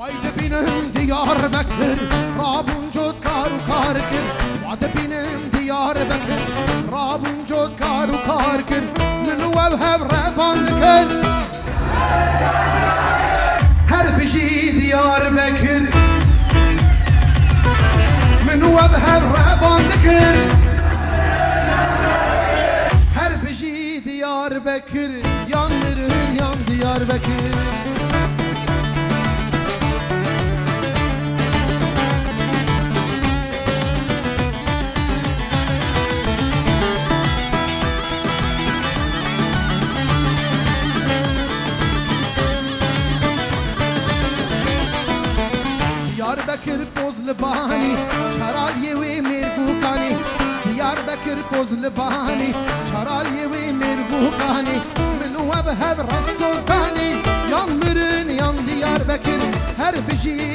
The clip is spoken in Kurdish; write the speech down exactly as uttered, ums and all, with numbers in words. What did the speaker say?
Ay dibînim Diyarbekir, rabûn cot kar û kar kir. Wa dibînim Diyarbekir, rabûn cot kar û kar kir. Min û ev hev revan dikir. Her bijî Diyarbekir. Min û ev hev revan dikir. Her bijî Diyarbekir, yan mirin yan Diyarbekir. Diyarbekir poz li banî, çaraliyê wê mêrgûkanî. Diyarbekir poz li banî, çaraliyê wê mêrgûkanî. Min û we bi hev res soz danî, yan mirin yan Diyarbekir. Her bijî